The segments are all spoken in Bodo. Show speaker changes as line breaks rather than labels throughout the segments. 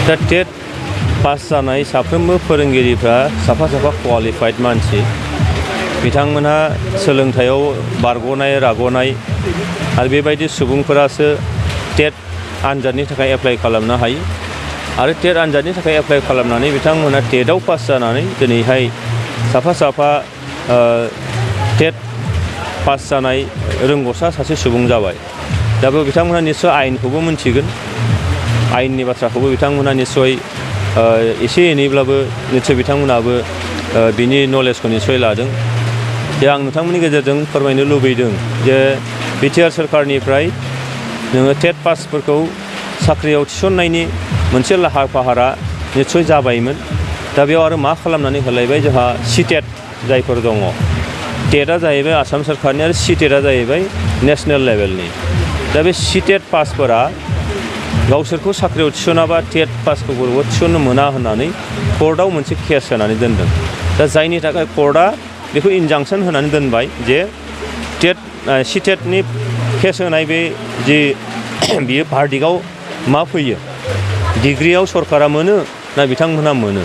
दा टेट पास जानाय साफ्रोमबो फोरोंगिरिफ्रा साफा साफा क्वालिफाइड मानसि बिथांमोनहा सोलोंथायाव बारग'नाय राग'नाय आरो बेबायदि सुबुंफोरासो टेट आनजादनि थाखाय एप्लाइ खालामनो हायो आरो टेट आनजादनि थाखाय एप्लाइ खालामनानै बिथांमोनहा टेटआव पास जानानै दिनैहाय साफा साफा टेट पास जानाय रोंग'सा सासे सुबुं जाबाय। दा बे बिथांमोनहा निस्सय आयेनखौबो मिन्थिगोन आयेननि बाथ्राखौबो बिथांमोनहा निस्सय एसे एनैब्लाबो निस्सय बिथांमोनाबो बिनि नलेजखौ निस्सय लादों। जे आं नोंथांमोननि गेजेरजों फोरमायनो लुबैदों जे बिटिआर सोरखारनिफ्राय नोङो टेट पासफोरखौ साख्रियाव थिसननायनि मोनसे लाहार फाहारा निस्सय जाबायमोन। दा बेयाव आरो मा खालामनानै होलायबाय जोंहा सिटेट जायफोर दङ टेटआ जाहैबाय आसाम सोरखारनि आरो सिटेटआ जाहैबाय नेसनेल लेभेलनि। दा बे सिटेट पासफोरा गावसोरखौ साख्रियाव थिसनाबा टेट पासफोरखौ थिसननो मोना होननानै कर्टआव मोनसे केस होनानै दोनदों। दा जायनि थाखाय कर्टआ बेखौ इनजांक्सन होनानै दोनबाय जे टेट सिटेटनि केस होनाय बे जे बियो भार्डिकआव मा फैयो डिग्रियाव सरकारा मोनो ना बिथांमोनहा मोनो।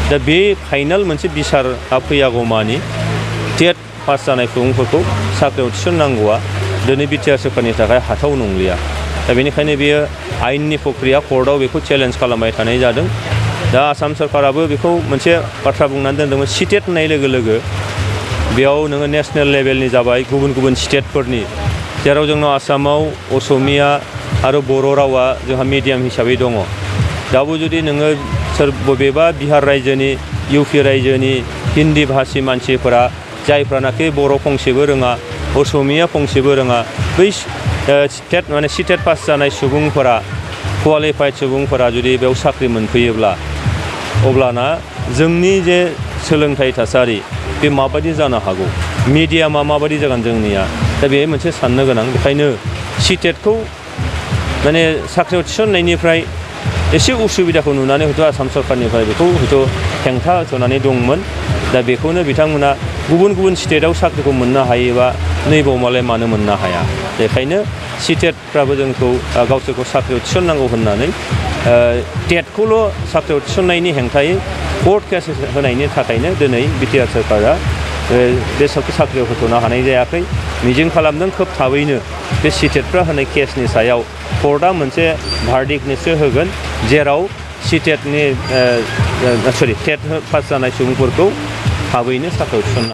दा बे फाइनाल मोनसे बिसारा फैयागौमानि टेट पास जानाय सुबुंफोरखौ साख्रियाव थिसननांगौआ दिनै बिटिआर सोरखारनि थाखाय हाथाव नंलिया। दा बेनिखायनो बेयो आयेननि प्रक्रिया कर्टआव बेखौ चेलेन्ज खालामबाय थानाय जादों। दा आसाम सोरखाराबो बेखौ मोनसे बाथ्रा बुंनानै दोनदोंमोन सिटेट होननाय लोगो लोगो बेयाव नोङो नेसनेल लेभेलनि जाबाय गुबुन गुबुन स्टेटफोरनि जेराव जोंनाव आसामाव असमिया आरो बर' रावा जोंहा मिडियाम हिसाबै दङ। दाबो जुदि नोङो बबेबा बिहार रायजोनि इउपि रायजोनि हिन्दी भाषी मानसिफोरा जायफ्रानाखि बर' फंसेबो रोङा असमिया फंसेबो रोङा बै सिटेट पास जानाय सुबुंफोरा क्वालिफाइड सुबुंफोरा जुदि बेयाव साख्रि मोनफैयोब्ला अब्लाना जोंनि जे सोलोंथाइ थासारि बे माबायदि जानो हागौ मिडियामा माबायदि जागोन जोंनिया। दा बे मोनसे साननो गोनां। बेखायनो सिटेटखौ माने साख्रियाव थिसननायनिफ्राय एसे उसुबिदाखौ नुनानै हयथ' आसाम सरकारनिफ्राय बेखौ हयथ' हेंथा होनानै दंमोन। दा बेखौनो बिथांमोना गुबुन गुबुन स्टेटआव साख्रिखौ मोननो हायोबा नैबाव मालाय मानो मोननो हाया। बेखायनो सिटेटफ्राबो जोंखौ गावसोरखौ साख्रियाव थिसननांगौ होननानै टेटखौल' साख्रियाव थिसननायनि हेंथायै कर्ट केस होनायनि थाखायनो दिनै बिटिआर सोरखारा बे साख्रियाव होथ'नो हानाय जायाखै। मिजिं खालामदों खोब थाबैनो बे सिटेटफ्रा होनाय केसनि सायाव कर्टआ मोनसे भार्डिकनिसो होगोन जेराव टेट पास जानाय सुबुंफोरखौ थाबैनो साख्रियाव थिसननो